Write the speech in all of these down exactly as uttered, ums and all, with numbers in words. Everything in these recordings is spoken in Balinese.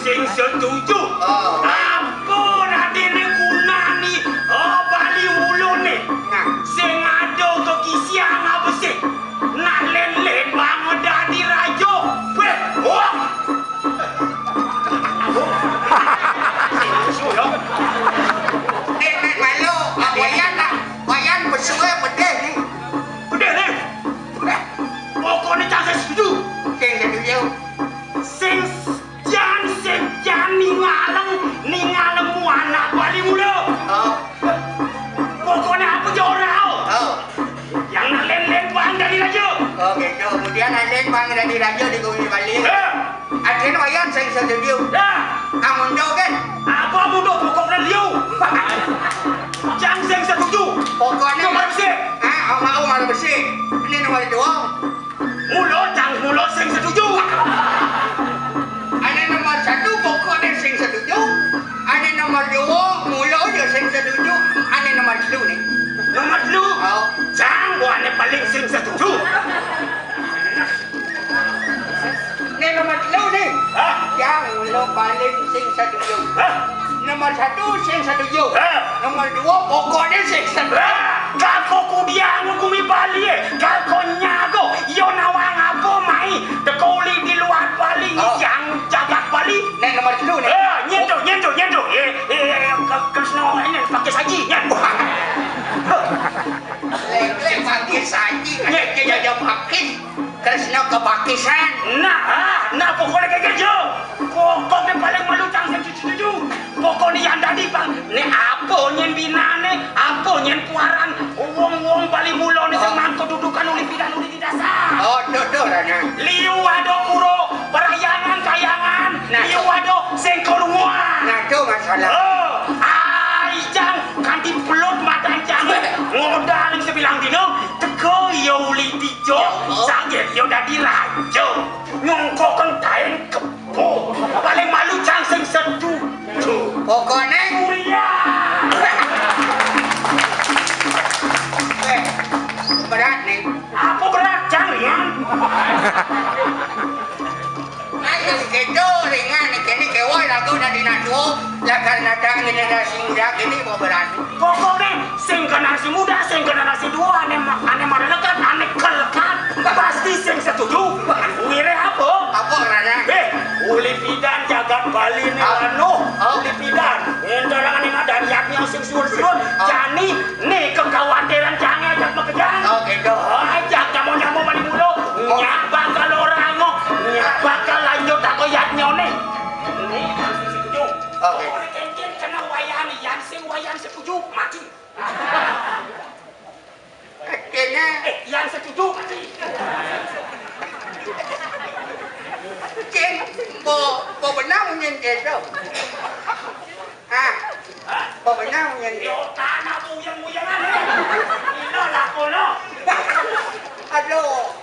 Sing setuju. Oh. Apa nadine gunane, oh, Bali Mula ne? Nah. Sing ada gegisian apa sih? Nak len-len banget dadi raja. Weh, wah. Sing musuh ya. Eh, nak malu, Wayan nak. Wayan besuai pedih ni. Pedih ni. Pokokne tak setuju. Sing setuju. Sing Jan sing jan ningalem, ningalem anak Bali Mula. Oh. Pokokne apa je ora. Oh. Yang nak len-len bang dadi raja. Oh, gitu. Kemudian nak len bang dadi raja di Bumi Bali. Ya. Akhirnya Wayan sing setuju. Ya. Amun do kan? Apa amun do pokokne liu. Jan sing setuju. Pokokne nomor besi. Ah, mau nomor besi. Ini nomor dua. Mula cang mula sing setuju. Ane nomor satu pokokne sing setuju. Ane nomor dua mula je sing setuju. Ane nomor telu ni. Nomor telu. Oh. Cang ane paling sing setuju. Ni nomor telu ni. Hah? Cang mula paling sing setuju. Hah? Nomor satu sing setuju. Hah? Nomor dua pokokne sing setuju. Hah? Kako kudiang gumi Bali, eh. Kako nyago, yo nawang apa mai? Teko uli di luar Bali, oh, nyisiang jagat Bali. Ni nomor telu ni. Eh, nyentuh, nyentuh, nyentuh. Eh, eh, eh, ke, ke snow ini pakai saji, nyen. Lek, lek pakai saji, kan? Nyen, nyen, nyen. Dia, dia pakai. Kresna kepakisan. Nah, ah, nah, pokokne kayak gitu. Pokokne paling malu cang sing setuju. Pokokne yang tadi, Bang. Nek apa nyen binane, apa nyen puaran, wong-wong Bali Mula ni, oh, semangko dudukan uli pidan uli di dasar. Oh, tuh, tuh, Rana. Liu ada pura, perhyangan, kayangan. Nah, liu ada sing kelunguan. Nah, tuh masalah. Oh, ai cang kanti pelut madan cang. Ngodal sebilang dino, teko ya uli Jo, ya, oh, sanggit, yo dadi raja. Nyongkok kang kain kebo. Paling malu cang sing setuju. Pokokne. Kuria. Eh, berat ni. Apa berat, cang, ya? Ayo, gitu, ringan ni, kini kewoi lagu nak dinatuo, lah karena tak generasi muda kini mau berani. Pokokne, sing generasi muda, sing generasi tua, ane ma-, ane marelekat, ane kelekat, pasti sing setuju. Wire apa? Apa ngaranne? Eh, uli pidan jagat Bali ni, ah, anu, ah, uli pidan. Entarang ane madan, yakni sing suwun-suwun, ah, jani, ni kekhawatiran jange ajak makejang. Oh, gitu. Oh, ajak jamu-jamu Bali Mula. Oh. Nyak bakal orang, nyak bakal lanjut aku yatnyone. Ni, sing setuju. Oke. Pokokne kencing kena wayan, yan sing wayan setuju, mati. Kene. Eh, yang setuju mati. Cing, bo, bo benar munyin gitu. Ah, bo benar munyin gitu. Yo, tanah muyang-muyangan, eh. Ino lakono. Aduh.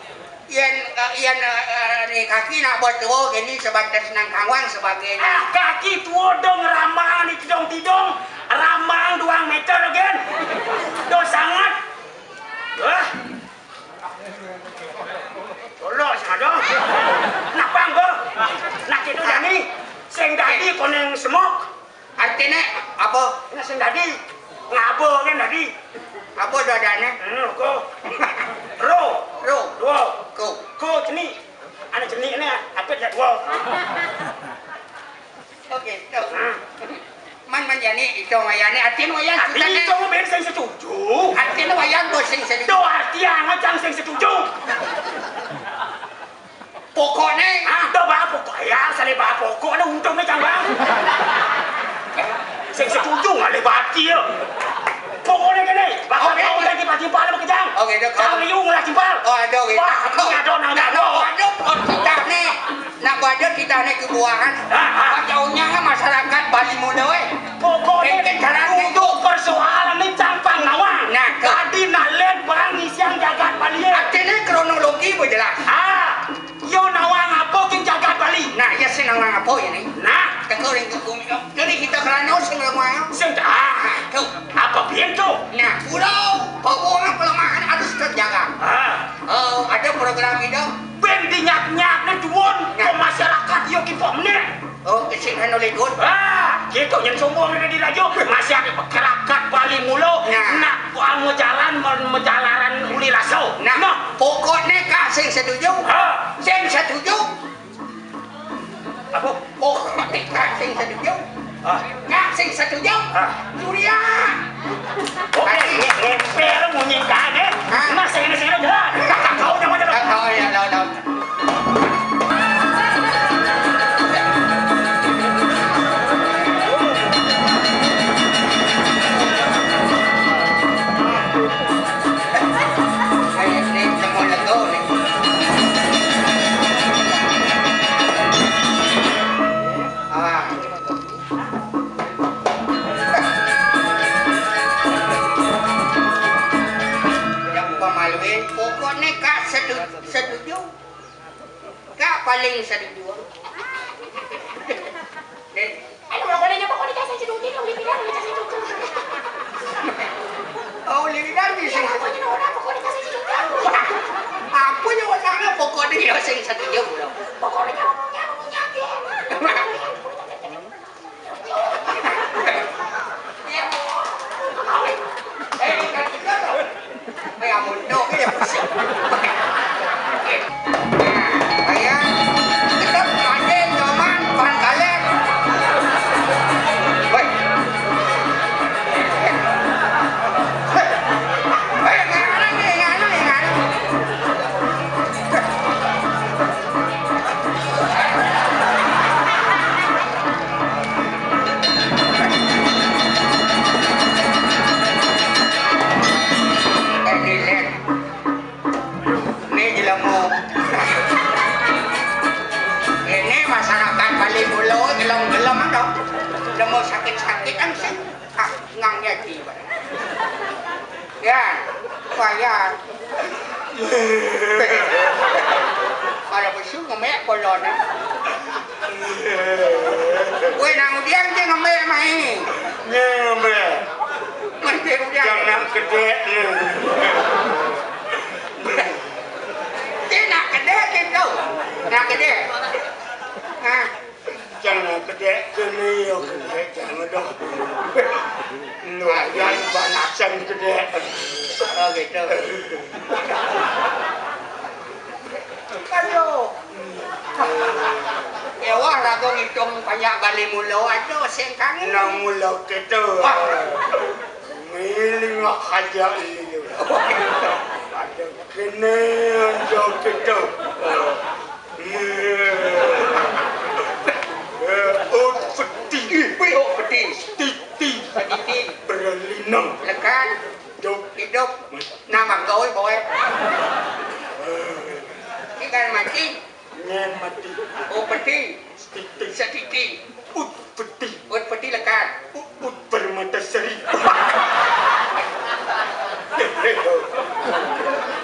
Yen, eh, yen, eh, eh, ni kaki nak buat tuo, ini sebatas nang kawang sebagainya. Ah, kaki tuo dong ramang ni tidong-tidong, ramang duang meter, gen. Do sangat. Wah. Tolong, sado. Nak pang, bo. Nak itu jani. Sing dadi koneng semok. Artine apa? Nah, sing dadi ngaba kan dadi. Apa dadane? Hmm, ko. Ro. Ro. Dua. Ko. Ko cenik. Ana cenik ne, apa dia dua? Oke, to. Hmm. Man, man, jani, itu wayane, artine wayan. Artine kita ne. Itu ben sing setuju. Artine wayan bos sing setuju. Itu arti anak cang sing setuju. Pokokne. Ah, dah bah pokok. Ya, sale bah pokokne untungnya cang bang. Sing setuju ngalih bati ya. Pokokne kene, bakal. Oke. Kau lagi pati pala makejang. Oke, dah. Cang liu ngelah timpal. Oh, ada, oke. Wah, ini ada nang ada. Ada, ada, kita ne. Nak ada kita ne kebuahan. Ah, ah. Jauhnya masyarakat Bali Mula, eh. Pokokne untuk persoalan ni cang pang nawang. Nah, ke- Tadi nak len bang isian jagat Bali. Artine kronologi bejelas. Ah. Yo nawang apa kin jagat Bali? Nah, ya sing nawang apa ya ni? Nah, teko ring ke bumi. Jadi kita kerana sing nawang. Sing, ah, tu. Apa pintu? Nah, pulau, pokoknya pelemahan harus terjaga. Ah. Oh, ada program itu. Ben dinyak-nyak ne duon, nah, ke masyarakat yo kipok meneh. Oh, ke sing Ikut. Ah, gitu, yang sombong ada di rajo, masih ada kerakat Bali mulu. Nah. Nak, anu jalan, me-, mejalaran uli raso. Nah, nah. Pokoknya Kak sing setuju. Ah. Sing setuju. Apa? Pokoknya Kak sing setuju. Ah. Kak sing setuju. Ah. Surya. Oke, nge-, ngempel munyi kan, eh? Ah. Mas, sini, sini, jalan. Kau jangan, jangan. Oh, iya, no, no. Yang pemaluin, pokoknya Kak setu-, setuju. Kak paling setuju. Dek. Aduh, pokoknya, pokoknya kasih cidung, cidung, cidung, cidung, cidung. Oh, lidah di sini. Pokoknya, pokoknya kasih cidung, cidung. Apa yang otaknya pokoknya ya sing setuju, bro. Pokoknya, pokoknya, pokoknya, pokoknya. Ini jelema. Ini masyarakat Bali Pulo gelem-gelem, anu. Jelema sakit-sakit, anu sih. Ah, ngang ya, tiba. Ya, wayah. Para pesu ngemek kolon. Weh, nang udiang je ngemek mai. Ngemek. Mesti udiang. Jangan kedek ni. Dia nak kedek gitu. Nak kedek. Ah. Jangan kedek kene yo kedek jangan dong. Nelayan banasan kedek. Oh gitu. Aduh. Ewah lagu ngitung banyak bali mula aja sing kangen. Nang mula kita. Wah. Ngiling aja ini. Ada kene aja kita. Oh, peti. Wih, oh, peti. Titi. Titi. Berlina. Lekat. Hidup. Hidup. Nama kau, boy? Ini kan mati. Ngen mati. Oh, peti. Sedikit. Sedikit. Ut peti. Ut peti lekat. Ut, ut permata seri.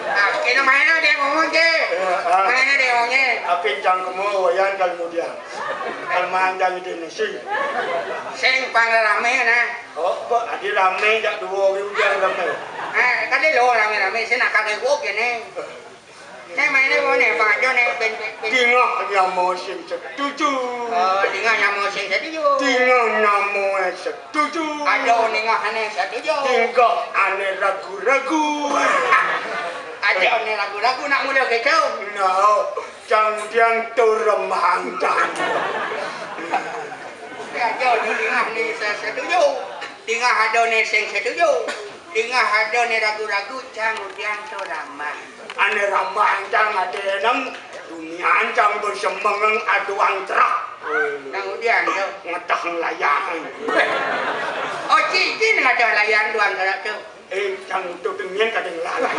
Ah, kena main lah dia ngomong je. Ya, ah. Main lah dia ngomong je. Apa yang cangkemmu, wayan kalau mudian. Kalau main jangan dia nasi. Sing pang rame nah. Oh, kok ada rame jak dua orang udah rame. Eh, kan dia lo rame-rame, saya nak kagak gua kene. Nek maine ngene, Bang Ajo, nek ben, ben, ben. Dingah nyama sing setuju. Oh, dingah nyama sing setuju. Dingah nyama setuju. Ajo ningah ane setuju. Dingah ane ragu-ragu. Ajo ane ragu-ragu nak mula gitu. Nah, jang-jang turun mangkang. Ajo dingah ni se-, setuju. Dingah ajo ne sing setuju. Dingah ajo ne ragu-ragu, jang udian tu ramah. Ane ramah cang ade nang dunia cang bersemengeng aduang terak. Nang udian tu. Ngetah ngelayan. Oh, cici ngetah layan duang terak tu. Eh, cang tu dengin kadang lalai.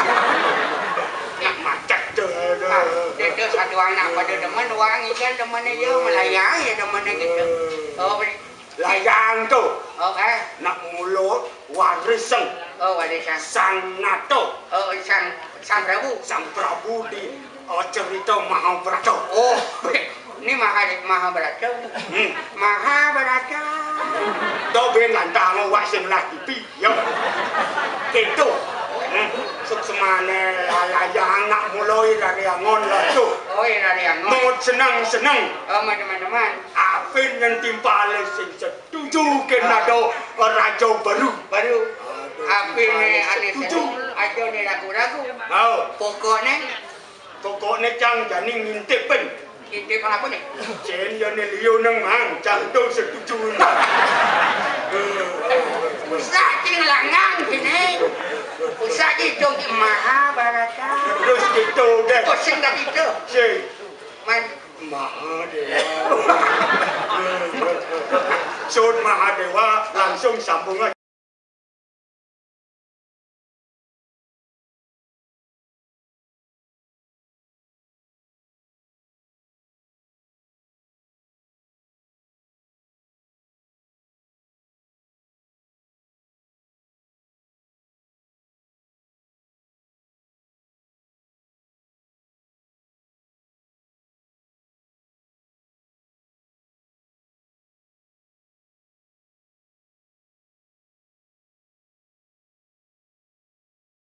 Nak macet tu. Ah, dia tu satu anak pada demen wang ikan demen dia melayang ya demen gitu. Oh, beri- Layang tu. Oh, eh. Nak mulut warisan. Oh, warisan. Sang Nato. Oh, sang, sang Prabu. Sang Prabu di, oh, cerita Mahabharata. Oh, ini Maha-, Mahabharata. Hmm. Mahabharata. Tu ben lantang awak sing lah tipi. Ya. Gitu. Hmm. Suksemane layang nak mulai dari angon lah tu. Oh, iya, dari angon. Mau senang-senang. Oh, teman-teman. Ah, Pin nyen timpale sing setuju kén ada raja baru. Baru. Aduh, apine timpale ane setuju. Setuju, aja ne ragu-ragu. Oh. Pokokne Pokokne cang jani ngintip, Pin. Ngintip apa nih? Cen yo ne liu neng mang, cang do setuju. Usah cing langang gini. Usah dihitung Mahabharata. Terus gitu deh. Pusing dah itu. Sing. Man. Mahadewa. Sud Mahadewa langsung sambung aja.